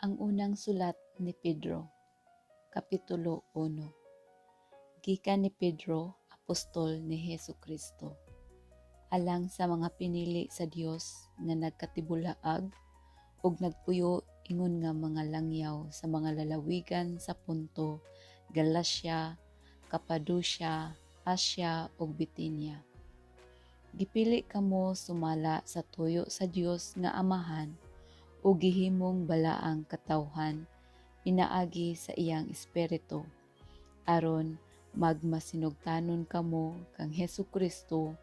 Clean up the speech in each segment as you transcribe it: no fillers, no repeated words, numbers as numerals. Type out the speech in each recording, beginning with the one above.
Ang unang sulat ni Pedro, Kapitulo 1. Gikan ni Pedro, apostol ni Hesu Kristo. Alang sa mga pinili sa Dios nga nagkatibulaag ug nagpuyo ingon nga mga langyaw sa mga lalawigan sa Ponto, Galacia, Capadocia, Asia ug Bitinia. Gipili kamo sumala sa tuyo sa Dios nga Amahan ug gihimong balaang katawhan pinaagi sa iyang Espiritu, aron magmasinugtanon kamo kang Hesu Kristo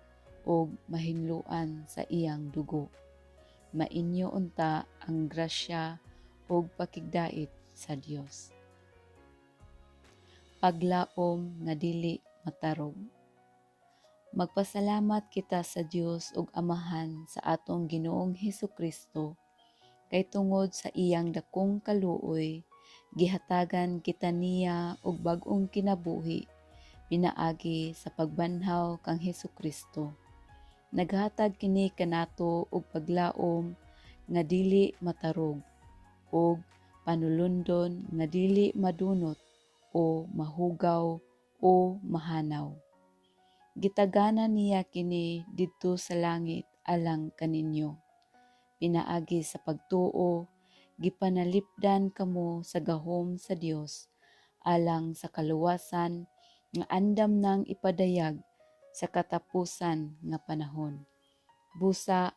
ug mahinloan sa iyang dugo. Mainyo unta ang grasya ug pakigdait sa Dios. Paglaom nga dili matarog. Magpasalamat kita sa Dios ug Amahan sa atong Ginoong Hesu Kristo kay tungod sa iyang dakong kaluoy gihatagan kita niya og bag-ong kinabuhi pinaagi sa pagbanhaw kang Hesu Kristo. Naghatag kini kanato og paglaom nga dili matarog ug panulondon nga dili madunot o mahugaw o mahanaw. Gitagana niya kini didto sa langit alang kaninyo. Pinaagi sa pagtuo, gipanalipdan kamo sa gahom sa Dios alang sa kaluwasan nga andam nang ipadayag sa katapusan nga panahon. Busa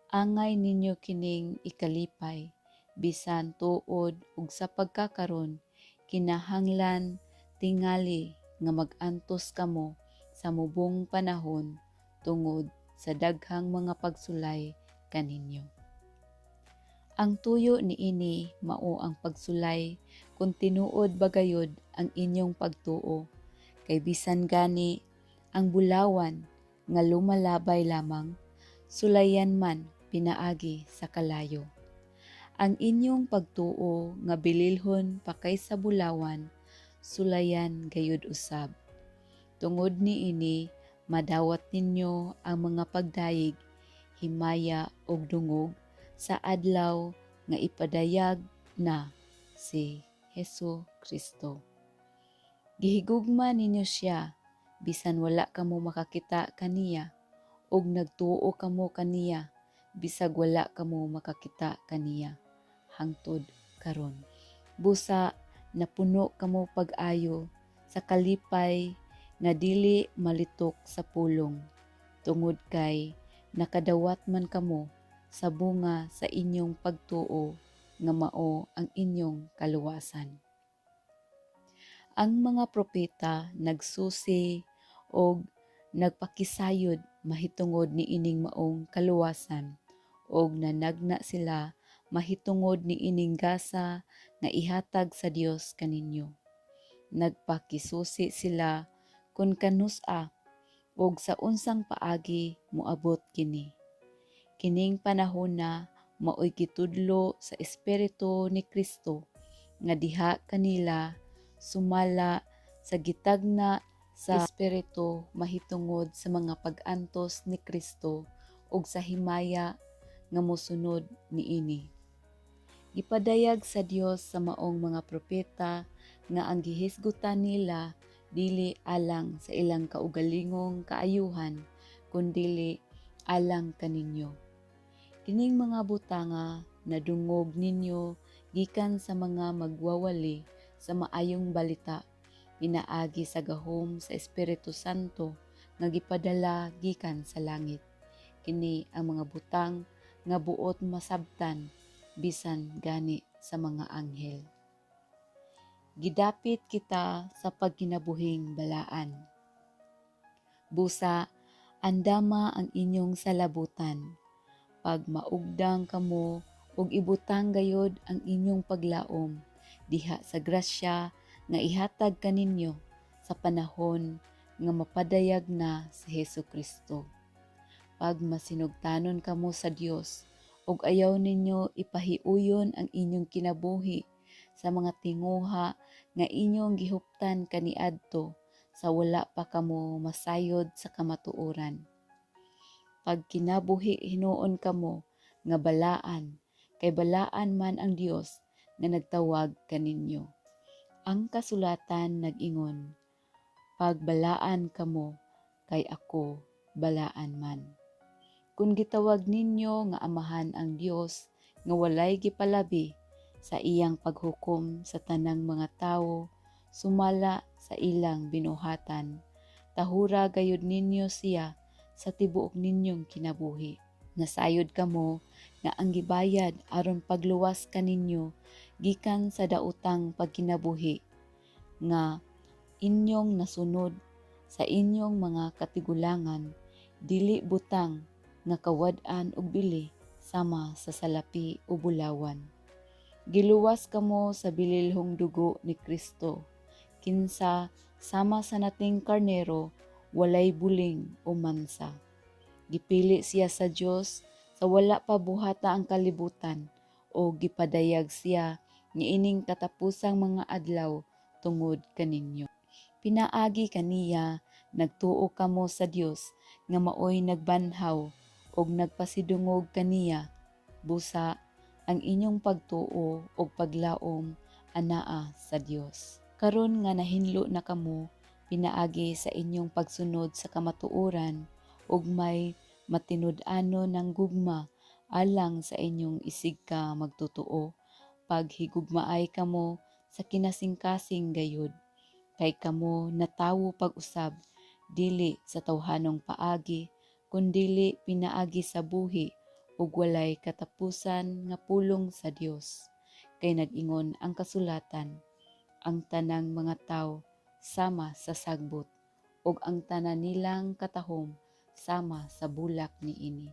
angay ninyo kining ikalipay bisan tuod ug sa pagkakaron kinahanglan tingali nga mag-antos kamo sa mubong panahon tungod sa daghang mga pagsulay kaninyo. Ang tuyo niini mao ang pagsulay kung tinuod ba gayud ang inyong pagtuo, kay bisan gani ang bulawan nga lumalabay lamang, sulayan man pinaagi sa kalayo. Ang inyong pagtuo nga bililhon pa kaysa bulawan, sulayan gayud usab. Tungod niini madawat ninyo ang mga pagdayeg, himaya ug dungog sa adlaw nga ipadayag na si Hesu Kristo. Gihigugma ninyo siya bisan wala kamo makakita kaniya, ug nagtuo kamo kaniya bisag wala kamo makakita kaniya hangtod karon. Busa napuno kamo pag-ayo sa kalipay nga dili malitok sa pulong, tungod kay nakadawat man kamo sa bunga sa inyong pagtuo nga mao ang inyong kaluwasan. Ang mga propeta nagsusi og nagpakisayod mahitungod niining maong kaluwasan, og nanagna sila mahitungod niining gasa nga ihatag sa Dios kaninyo. Nagpakisusi sila kung kanus-a ug sa unsang paagi moabot kini. Kining panahona maoy gitudlo sa Espiritu ni Kristo nga diha kanila sumala sa gitagna sa Espiritu mahitungod sa mga pag-antos ni Kristo ug sa himaya nga mosunod niini. Gipadayag sa Dios sa maong mga propeta nga ang gihisgutan nila dili alang sa ilang kaugalingong kaayuhan kundili alang kaninyo. Kining mga butanga nadungog ninyo gikan sa mga magwawali sa maayong balita pinaagi sa gahom sa Espiritu Santo nga gipadala gikan sa langit. Kini ang mga butang nga buot masabtan bisan gani sa mga anghel. Gidapit kita sa pagkinabuhing balaan. Busa andama ang inyong salabutan. Pagmaugdang kamo ug ibutang gayod ang inyong paglaom diha sa grasya nga ihatag kaninyo sa panahon nga mapadayag na si Hesu Kristo. Pagmasinugtanon kamo sa Dios ug ayaw ninyo ipahiuyon ang inyong kinabuhi sa mga tinguha nga inyong gihuptan kaniadto sa wala pa kamo masayod sa kamatuoran. Pagkinabuhi hinuon kamo nga balaan, kay balaan man ang Dios nga nagtawag kaninyo. Ang kasulatan nag-ingon, "Pagbalaan kamo, kay ako balaan man." Kung gitawag ninyo nga Amahan ang Dios nga walay gipalabi sa iyang paghukom sa tanang mga tawo sumala sa ilang binuhatan, tahura gayud ninyo siya sa tibuok ninyong kinabuhi. Nasayod kamo nga ang gibayad aron pagluwas kaninyo gikan sa daotang pagkinabuhi nga inyong nasunod sa inyong mga katigulangan dili butang nga kawad-an og bili sama sa salapi o bulawan. Giluwas kamo sa bililhong dugo ni Kristo, kinsa sama sa nating karnero, walay buling o mansa. Gipili siya sa Dios sa wala pa buhata ang kalibutan o gipadayag siya niining katapusang mga adlaw tungod kaninyo. Pinaagi kaniya nagtuo kamo sa Dios nga maoy nagbanhaw ug nagpasidungog kaniya. Busa ang inyong pagtuo ug paglaom anaa sa Dios. Karon nga nahinlo na kamo pinaagi sa inyong pagsunod sa kamatuoran ug may matinud-anon ng gugma alang sa inyong isig ka magtotoo, paghigugmaay kamo sa kinasingkasing gayud. Kay kamo natawo pag-usab dili sa tawhanong paagi, kundili pinaagi sa buhi ug walay katapusan nga pulong sa Dios. Kay nag-ingon ang kasulatan, "Ang tanang mga tawo sama sa sagbot, ug ang tanan nilang katahom sama sa bulak niini.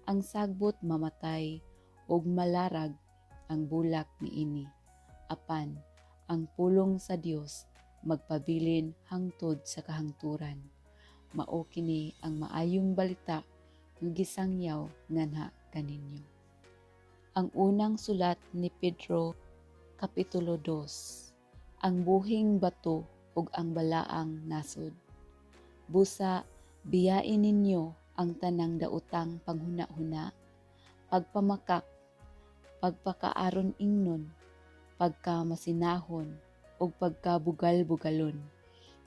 Ang sagbot mamatay ug malarag ang bulak niini. Apan ang pulong sa Dios magpabilin hangtod sa kahangturan." Mao kini ang maayong balita nga gisangyaw nganha kaninyo. Ang unang sulat ni Pedro, Kapitulo 2. Ang buhing bato ug ang balaang nasod. Busa, biyain ninyo ang tanang daotang panghuna-huna, pagpamakak, pagpakaaron ingnon, pagkamasinahon, ug pagkabugal-bugalon.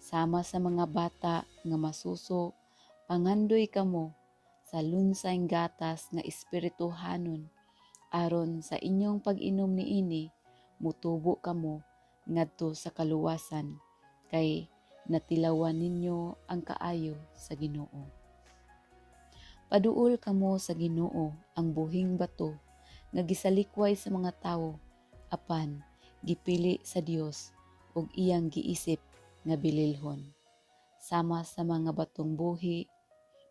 Sama sa mga bata nga masuso, pangandoy kamo sa lunsayng gatas nga espirituhanon aron sa inyong pag-inom niini mutubo kamo ngadto sa kaluwasan kay natilawan ninyo ang kaayo sa Ginoo. Paduol kamo sa Ginoo, ang buhing bato nga gisalikway sa mga tawo apan gipili sa Dios ug iyang giisip nga bililhon. Sama sa mga batong buhi,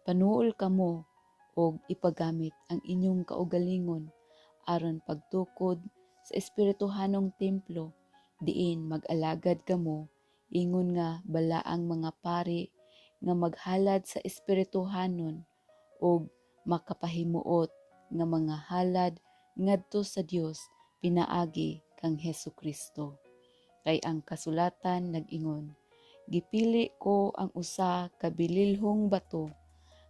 panuol kamo og ipagamit ang inyong kaugalingon aron pagtukod sa espirituhanong templo diin mag-alagad kamo ingon nga balaang mga pari nga maghalad sa espirituhanon ug makapahimuot nga mga halad ngadto sa Dios pinaagi kang Hesus Kristo. Kay ang kasulatan nag-ingon, "Gipili ko ang usa ka bililhong bato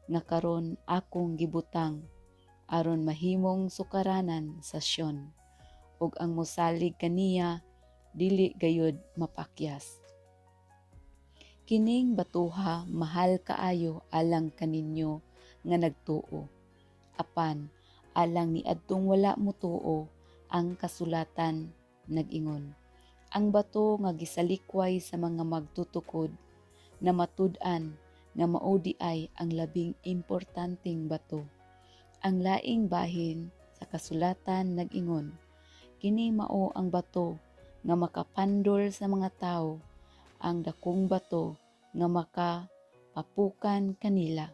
nga karon akong gibutang aron mahimong sukaranan sa Sion, ug ang mosalig kaniya dili gayud mapakyas." Kining batuha mahal kaayo alang kaninyo nga nagtuo. Apan alang niadtong wala motuo, ang kasulatan nag-ingon, "Ang bato nga gisalikway sa mga magtutukod na matud-an nga mao diay ang labing importanteng bato." Ang laing bahin sa kasulatan nag-ingon, "Kini mao ang bato nga makapandol sa mga tawo, ang dakong bato nga makapapukan kanila."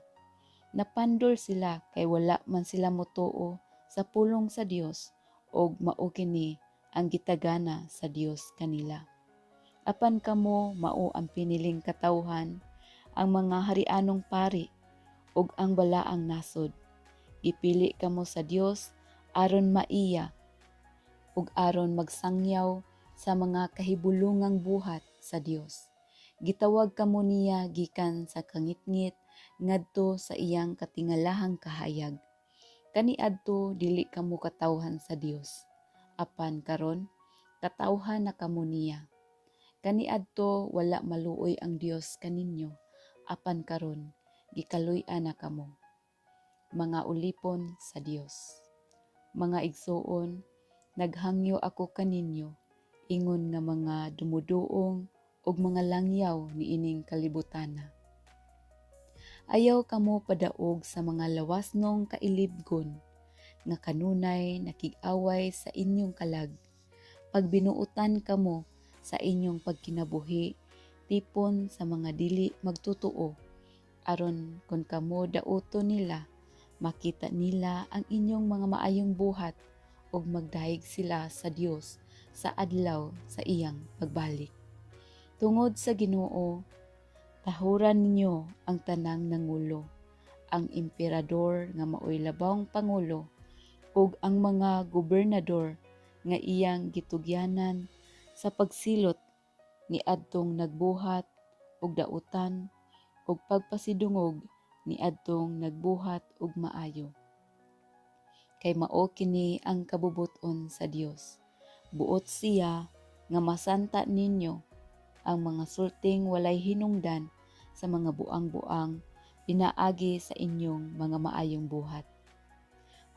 Napandol sila kay wala man sila motuo sa pulong sa Dios ug mao kini ang gitagana sa Dios kanila. Apan kamo mao ang piniling katawhan, ang mga harianong pari, ug ang balaang nasod. Gipili kamo sa Dios aron maiya ug aron magsangyaw sa mga kahibulungang buhat sa Dios. Gitawag kamo niya gikan sa kangitngit ngadto sa iyang katingalahang kahayag. Kaniadto dili kamo katawhan sa Dios. Apan karon Katawhan na kamo niya. Kaniadto wala maluoy ang Dios kaninyo, apan karon gikaluy-an na kamo. Mga ulipon sa Dios. Mga igsuon, naghangyo ako kaninyo ingon nga mga dumuduong ug mga langyaw niining kalibutana. Ayaw kamo padaog sa mga lawasnong kailibgon nga kanunay nakig-away sa inyong kalag. Pagbinuutan kamo sa inyong pagkinabuhi tipon sa mga dili magtotoo, aron kon kamo dauton nila, makita nila ang inyong mga maayong buhat ug magdayeg sila sa Dios sa adlaw sa iyang pagbalik. Tungod sa Ginoo, tahuran ninyo ang tanang nangulo, ang emperador nga maoy labawng pangulo, ug ang mga gobernador nga iyang gitugyanan sa pagsilot niadtong nagbuhat og dautan ug pagpasidungog niadtong nagbuhat og maayo. Kay mao kini ang kabubut-on sa Dios. Buot siya nga masanta ninyo ang mga sulting walay hinungdan sa mga buang-buang pinaagi sa inyong mga maayong buhat.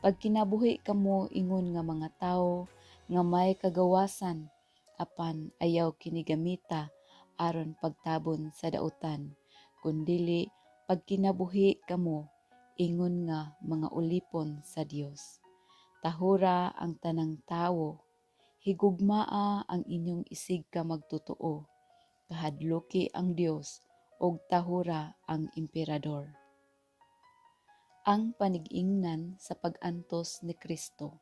Pagkinabuhi kamo ingon nga mga tawo nga may kagawasan, apan ayaw kini gamita aron pagtabon sa dautan, kundili pagkinabuhi kamo ingon nga mga ulipon sa Dios. Tahura ang tanang tawo, higugmaa ang inyong isig ka magtotoo, kahadluki ang Dios ug tahura ang emperador. Ang panig-ingnan sa pag-antos ni Kristo.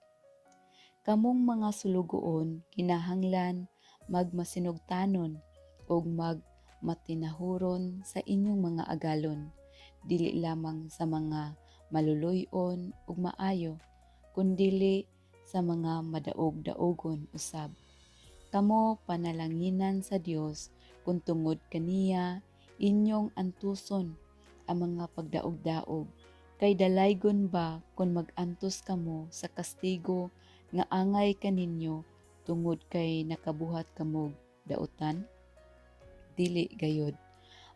Kamong mga sulugoon kinahanglan magmasinugtanon ug magmatinahuron sa inyong mga agalon, dili lamang sa mga maluluy-on ug maayo, kundili sa mga madaog-daogon usab. Kamo panalanginan sa Dios kung tungod kaniya inyong antuson ang mga pagdaog-daog. Kay dalaygon ba kung mag-antos kamo sa kastigo nga angay kaninyo tungod kay nakabuhat kamog dautan? Dili gayod.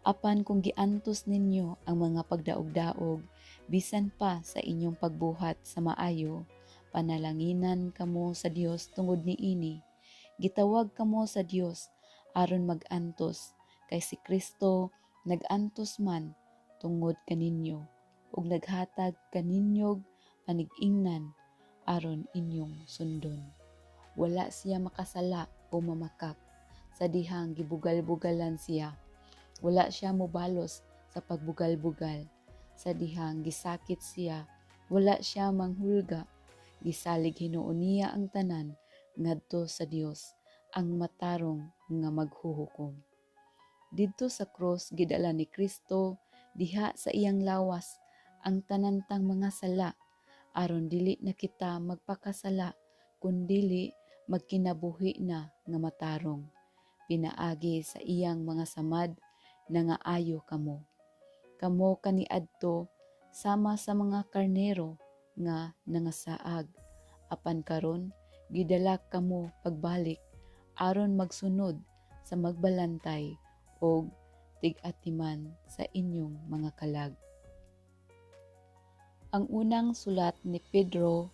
Apan kung giantos ninyo ang mga pagdaog-daog bisan pa sa inyong pagbuhat sa maayo, panalanginan kamo sa Dios tungod niini. Gitawag kamo sa Dios aron mag-antos, kay si Kristo nag-antos man tungod kaninyo ug naghatag kaninyog panig-ingnan aron inyong sundon. Wala siya makasala o mamakak sa dihang gibugal-bugalan siya. Wala siya mobalos sa pagbugal-bugal sa dihang gisakit siya. Wala siya manghulga. Gisalig hinuon niya ang tanan ngadto sa Dios, ang matarong nga maghuhukom. Didto sa krus gidala ni Kristo diha sa iyang lawas ang tanan tang mga sala, aron dili na kita magpakasala kundili magkinabuhi na nga matarong. Pinaagi sa iyang mga samad nangaayo kamo. Kamo kaniadto sama sa mga karnero nga nangasaag, apan karon gidala kamo pagbalik aron magsunod sa magbalantay og tig-atiman sa inyong mga kalag. Ang unang sulat ni Pedro,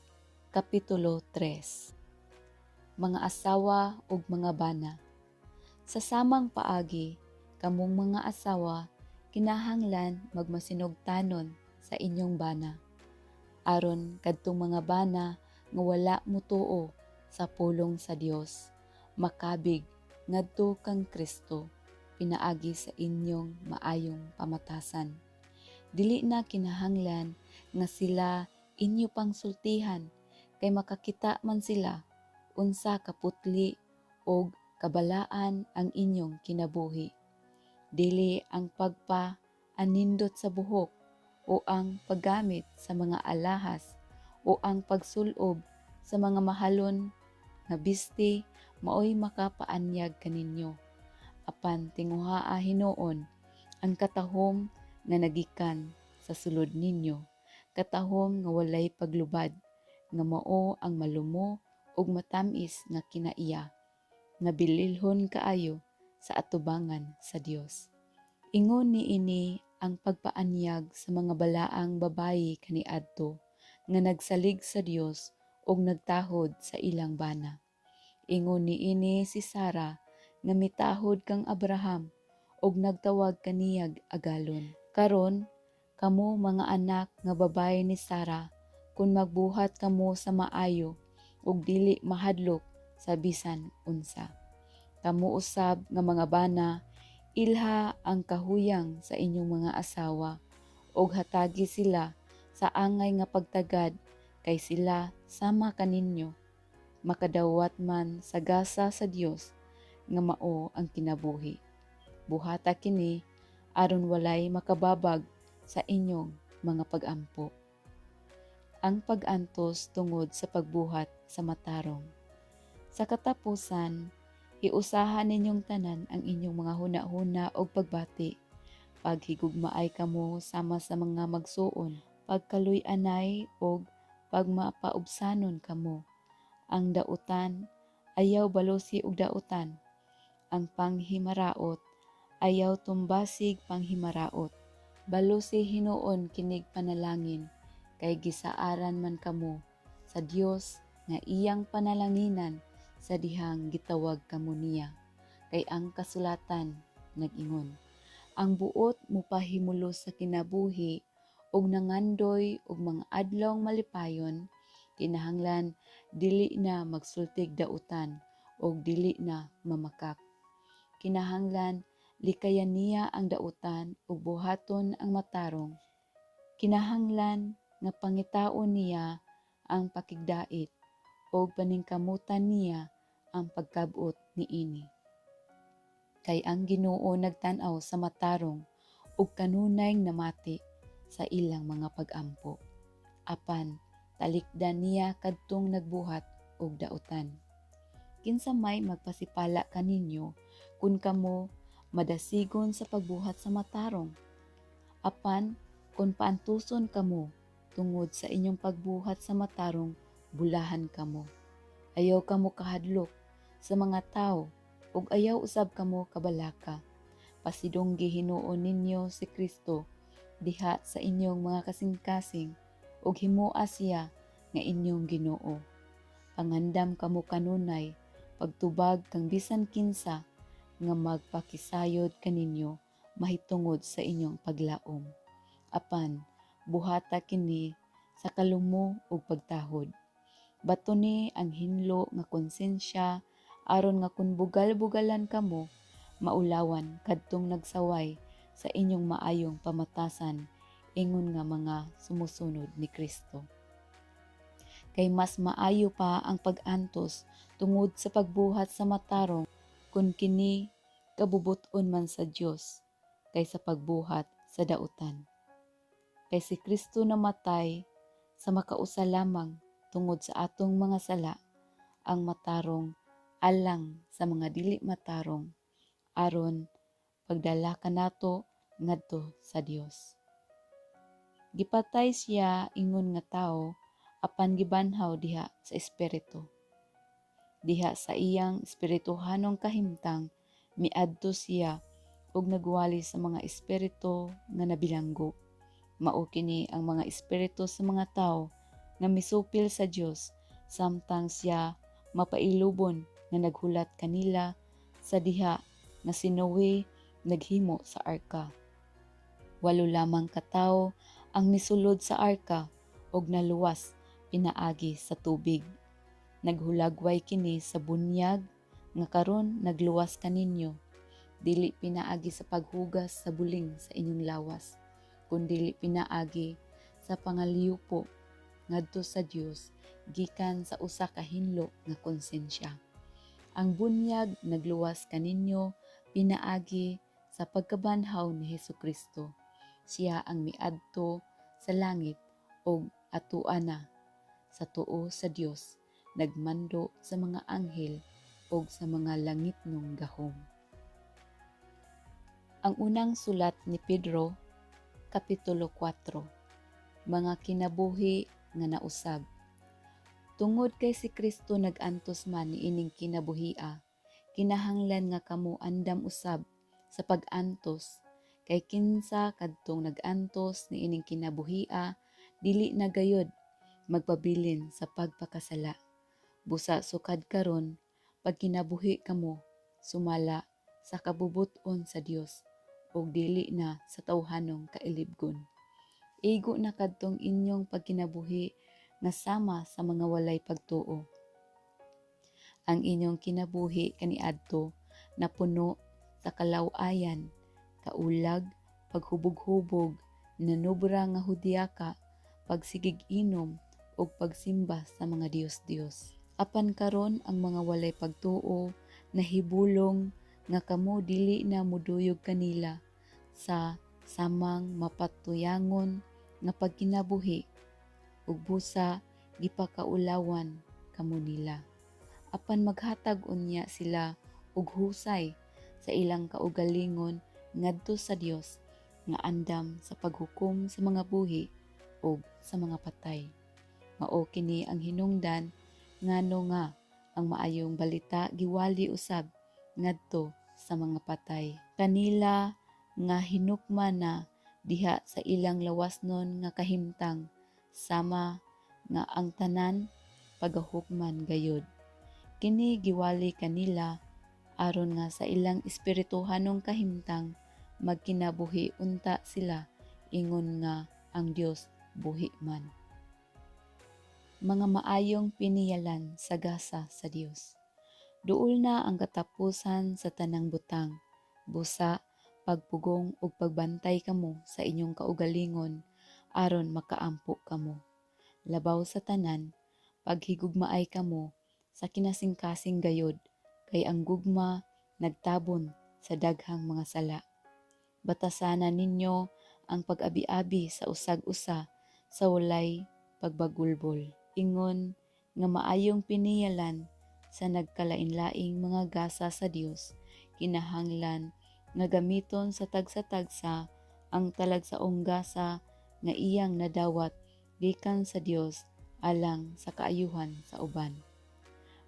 Kapitulo 3. Mga asawa ug mga bana. Sa samang paagi, kamong mga asawa kinahanglan magmasinugtanon sa inyong bana, aron kadtong mga bana nga wala motuo sa pulong sa Dios makabig ngadto kang Kristo pinaagi sa inyong maayong pamatasan. Dili na kinahanglan nga sila inyo pang sultihan, kay makakita man sila unsa kaputli og kabalaan ang inyong kinabuhi. Dili ang pagpa anindot sa buhok o ang paggamit sa mga alahas o ang pagsulob sa mga mahalon nga bisti maoy makapaanyag kaninyo. Apan tinguhaa hinuon ang katahom nga nagikan sa sulod ninyo, katahom nga walay paglubad, nga mao ang malumo ug matam-is nga kinaiya. nga bililhon kaayo sa atubangan sa Dios. Ingon niini ang pagpaanyag sa mga balaang babayi kaniadto nga nagsalig sa Dios ug nagtahod sa ilang bana. Ingon niini si Sara nga mitahod kang Abraham ug nagtawag kaniyag agalon. Karon, kamo mga anak nga babayi ni Sara, kun magbuhat kamo sa maayo ug dili mahadlok sa bisan unsa. Kamo usab nga mga bana, ilha ang kahuyang sa inyong mga asawa ug hatagi sila sa angay nga pagtagad kay sila sama kaninyo makadawat man sa gasa sa Dios nga mao ang kinabuhi. Buhata kini aron walay makababag sa inyong mga pagampo. Ang pag-antos tungod sa pagbuhat sa matarong. Sa katapusan, hiusaha ninyong tanan ang inyong mga huna-huna og pagbati. Paghigugmaay kamo sama sa mga magsuon, pagkaluy-anay og pagmapaubsanon kamo. Ang dautan, ayaw balusi og dautan. Ang panghimaraot, ayaw tumbasig panghimaraot. Balusi hinuon kinig panalangin, kay gisaaran man kamo sa Dios nga iyang panalanginan sa dihang gitawag kamo niya. Kay ang kasulatan nag-ingon, ang buot mopahimulos sa kinabuhi ug nangandoy og mga adlawng malipayon, kinahanglan dili na magsultig dautan ug dili na mamakak. Kinahanglan likayan niya ang dautan ug buhaton ang matarong. Kinahanglan nga pangitaon niya ang pakigdait ug paningkamutan niya ang pagkab-ot niini. Kay ang Ginoo nagtan-aw sa matarong ug kanunay namati sa ilang mga pagampo. Apan talikdan niya kadtong nagbuhat og dautan. Kinsa may magpasipala kaninyo kun kamo madasigon sa pagbuhat sa matarong? Apan kun paantuson kamo tungod sa inyong pagbuhat sa matarong, bulahan kamo. Ayaw kamo kahadlok sa mga tawo ug ayaw usab kamo kabalaka. Pasidunggi hinuon ninyo si Kristo diha sa inyong mga kasing-kasing ug himoa siya nga inyong Ginoo. Pangandam kamo kanunay pagtubag kang bisan kinsa nga magpakisayod kaninyo mahitungod sa inyong paglaom. Apan buhata kini sa kalumo ug pagtahod. Batuni ang hinlo nga konsensya aron nga kun bugal-bugalan kamo, maulawan kadtong nagsaway sa inyong maayong pamatasan ingon nga mga sumusunod ni Kristo. Kay mas maayo pa ang pag-antos tungod sa pagbuhat sa matarong kun kini kabubut-on man sa Dios kaysa pagbuhat sa dautan. Kay si Kristo namatay sa makausa lamang tungod sa atong mga sala, ang matarong alang sa mga dili matarong, aron pagdala kanato ngadto sa Dios. Gipatay siya ingon nga tawo, apan gibanhaw diha sa espiritu. Diha sa iyang espirituhanong kahimtang, miadto siya ug nagwali sa mga espiritu nga nabilanggo. Mao kini ang mga espiritu sa mga tawo nga misupil sa Dios samtang siya mapailubon nga naghulat kanila sa diha nga si Noe naghimo sa arka. Walo lamang ka tawo ang misulod sa arka ug naluwas pinaagi sa tubig. Naghulagway kini sa bunyag nga karon nagluwas kaninyo, dili pinaagi sa paghugas sa buling sa inyong lawas, kundili pinaagi sa pangaliyupo ngadto sa Dios gikan sa usa ka hinlo nga konsensya. Ang bunyag nagluwas kaninyo pinaagi sa pagkabanhaw ni Hesukristo. Siya ang miadto sa langit ug atoa na sa tuo sa Dios, nagmando sa mga anghel ug sa mga langitnong gahom. Ang unang sulat ni Pedro, Kapitulo 4. Mga kinabuhi nga nausab. Tungod kay si Kristo nag-antos man niining kinabuhia, Kinahanglan nga kamo andam usab sa pag-antos, kay kinsa kadtong nag-antos niining kinabuhia dili na gayod magpabilin sa pagpakasala. Busa sukad karon pagkinabuhi kamo sumala sa kabubut-on sa Dios ug dili na sa tawhanong kailibgon. Igo na kadtong inyong pagkinabuhi nga sama sa mga walay pagtuo. Ang inyong kinabuhi kaniadto napuno sa kalaw-ayan, kaulag, paghubog-hubog, nanubra nga hudyaka, pagsigig inom ug pagsimba sa mga diyos-diyos. Apan karon ang mga walay pagtuo nahibulong nga kamo dili na moduyog kanila sa samang mapatuyangon nga pagkinabuhi ug busa gipakaulawan kamo nila. Apan maghatag unya sila og husay sa ilang kaugalingon ngadto sa Dios nga andam sa paghukom sa mga buhi ug sa mga patay. Mao kini ang hinungdan ngano nga ang maayong balita giwali usab ngadto sa mga patay. Kanila nga hinukma na diha sa ilang lawasnon nga kahimtang, sama nga ang tanan pagahukman gayod. Kini giwali kanila aron nga sa ilang espirituhanong kahimtang magkinabuhi unta sila ingon nga ang Dios buhi man. Mga maayong piniyalan sa gasa sa Dios. Duol na ang katapusan sa tanang butang. Busa pagpugong ug pagbantay kamo sa inyong kaugalingon aron makaampo kamo. Labaw sa tanan, paghigugmaay kamo sa kinasingkasing gayod, kay ang gugma nagtabon sa daghang mga sala. Batasana ninyo ang pag-abi-abi sa usag-usa sa walay pagbagulbol. Ingon nga maayong piniyalan sa nagkalain-laing mga gasa sa Dios, kinahanglan nga gamiton sa tagsa-tagsa ang talagsaong gasa nga iyang nadawat gikan sa Dios alang sa kaayuhan sa uban.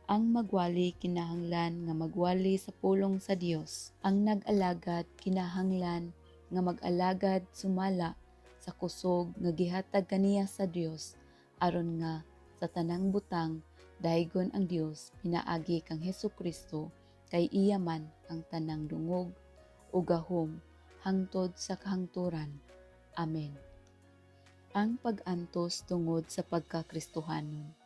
Ang magwali kinahanglan nga magwali sa pulong sa Dios. Ang nag-alagad kinahanglan nga mag-alagad sumala sa kusog nga gihatag kaniya sa Dios aron nga sa tanang butang daygon ang Dios pinaagi kang Hesukristo, kay iya man ang tanang dungog ug gahom hangtod sa kahangturan. Amen. Ang pag-antos tungod sa pagkakristohanon.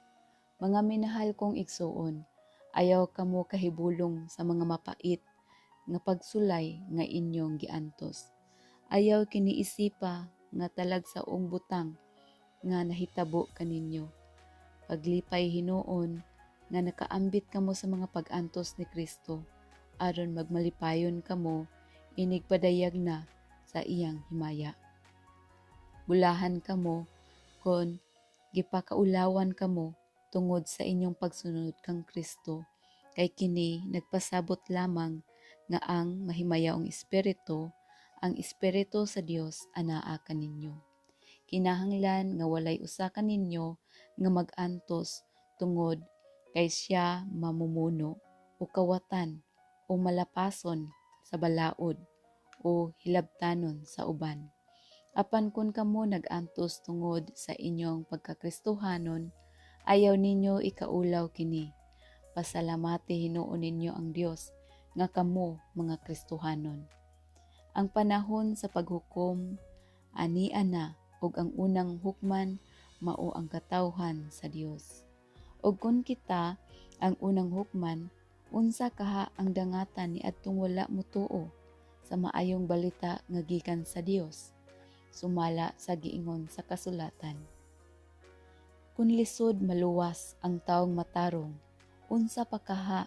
Mga minahal kong igsuon, ayaw kamo kahibulong sa mga mapait nga pagsulay nga inyong giantos. Ayaw kini isipa nga talagsaong butang nga nahitabo kaninyo. Paglipay hinuon nga nakaambit kamo sa mga pag-antos ni Kristo aron magmalipayon kamo inig padayag na sa iyang himaya. Bulahan kamo kon gipakaulawan kamo tungod sa inyong pagsunod kang Kristo, kay kini nagpasabot lamang nga ang mahimayaong espiritu, ang espiritu sa Dios, anaa kaninyo. Kinahanglan nga walay usa kaninyo nga mag-antos tungod kay siya mamumuno o kawatan o malapason sa balaod o hilabtanon sa uban. Apan kun kamo nag-antos tungod sa inyong pagkakristohanon, ayaw ninyo ikaulaw kini. Pasalamati hinuon ninyo ang Dios nga kamo mga Kristohanon. Ang panahon sa paghukom ania na ug ang unang hukman mao ang katawhan sa Dios. Ug kun kita ang unang hukman, unsa kaha ang dangatan niadtong wala motuo sa maayong balita nga gikan sa Dios? Sumala sa giingon sa kasulatan, "Kun lisod maluwas ang tawong matarong, unsa pa kaha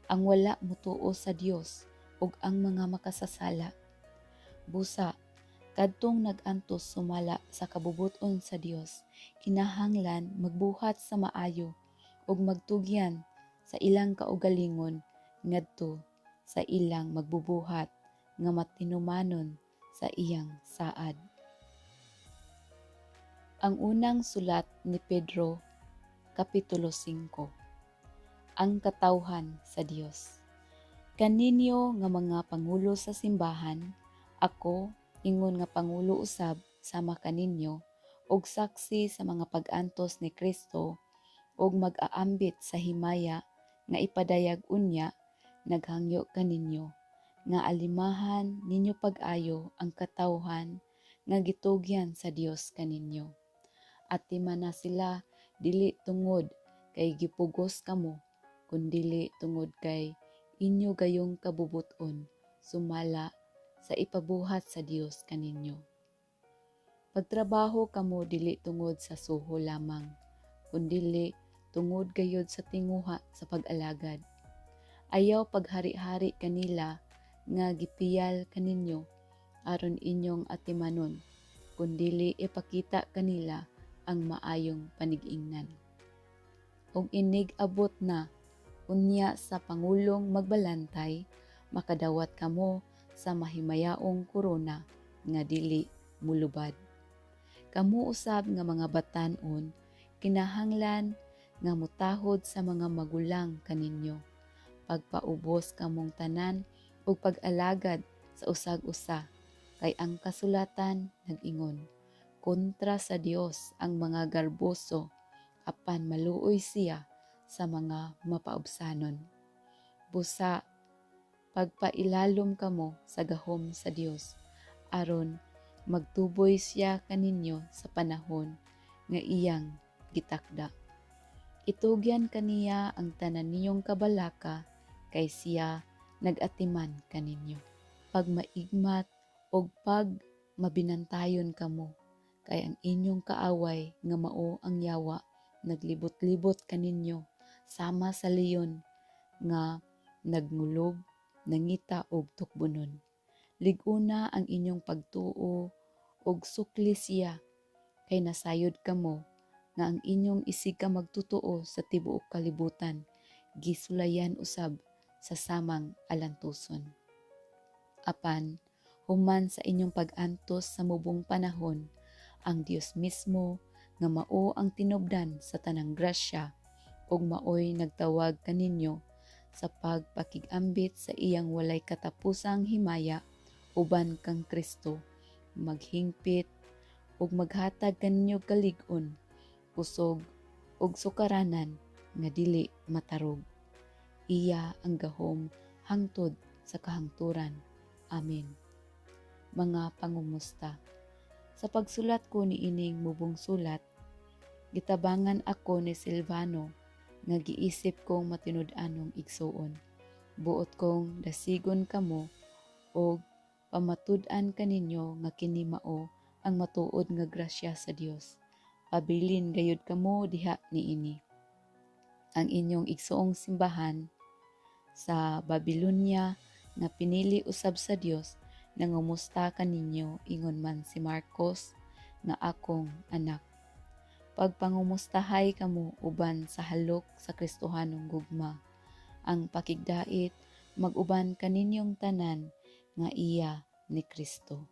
ang wala motuo sa Dios ug ang mga makasasala?" Busa kadtong nag-antos sumala sa kabubut-on sa Dios kinahanglan magbuhat sa maayo ug magtugyan sa ilang kaugalingon ngadto sa ilang magbubuhat nga matinumanon sa iyang saad. Ang unang sulat ni Pedro, Kapitulo 5. Ang katawhan sa Dios. Kaninyo nga mga pangulo sa simbahan, ako ingon nga pangulo usab sama kaninyo ug saksi sa mga pag-antos ni Kristo ug mag-aambit sa himaya nga ipadayag unya, naghangyo kaninyo nga alimahan ninyo pag-ayo ang katawhan nga gitugyan sa Dios kaninyo. Atimana sila dili tungod kay gipugos kamo, kundili tungod kay inyo gayong kabubut-on sumala sa ipabuhat sa Dios kaninyo. Pagtrabaho kamo dili tungod sa suho lamang, kundili tungod gayod sa tinguha sa pag-alagad. Ayaw paghari-hari kanila nga gipiyal kaninyo aron inyong atimanon, kundili ipakita kanila ang maayong panig-ingnan. Ug inig abot na unya sa pangulong magbalantay, makadawat kamo sa mahimayaong korona nga dili mulubad. Kamo usab nga mga batan-on, kinahanglan nga mutahod sa mga magulang kaninyo. Pagpaubos kamong tanan ug pag-alagad sa usag-usa, kay ang kasulatan nag-ingon, "Kontra sa Dios ang mga garboso, apan maluoy siya sa mga mapaubsanon." Busa pagpailalom kamo sa gahom sa Dios aron magtuboy siya kaninyo sa panahon nga iyang gitakda. Itugyan kaniya ang tanan ninyong kabalaka kay siya nag-atiman kaninyo. Pagmaigmat og pag mabinantayon kamo, kay ang inyong kaaway nga mao ang yawa naglibot-libot kaninyo sama sa leon nga nagngulub, nangita og tukbonon. Lig-una ang inyong pagtuo og sukli siya, kay nasayod kamo nga ang inyong isig ka magtotoo sa tibuok kalibutan gisulayan usab sa samang alantuson. Apan human sa inyong pag-antos sa mubong panahon, ang Dios mismo nga mao ang tinubdan sa tanang grasya ug maoy nagtawag kaninyo sa pagpakig-ambit sa iyang walay katapusang himaya uban kang Kristo, maghingpit ug maghatag kaninyo kalig-on, kusog ug sukaranan nga dili matarog. Iya ang gahom hangtod sa kahangturan. Amen. Mga pangumusta. Sa pagsulat ko niining mubong sulat, gitabangan ako ni Silvano nga giisip kong matinud-anong igsuon. Buot kong dasigon kamo og pamatud-an kaninyo nga kini mao ang matuod nga grasya sa Dios. Pabilin gayud kamo diha niini. Ang inyong igsuong simbahan sa Babilonia nga pinili usab sa Dios nangumusta kaninyo, ingon man si Marcos nga akong anak. Pagpangumustahay kamo uban sa halok sa Kristohanong gugma. Ang pakigdait mag-uban kaninyong tanan nga iya ni Kristo.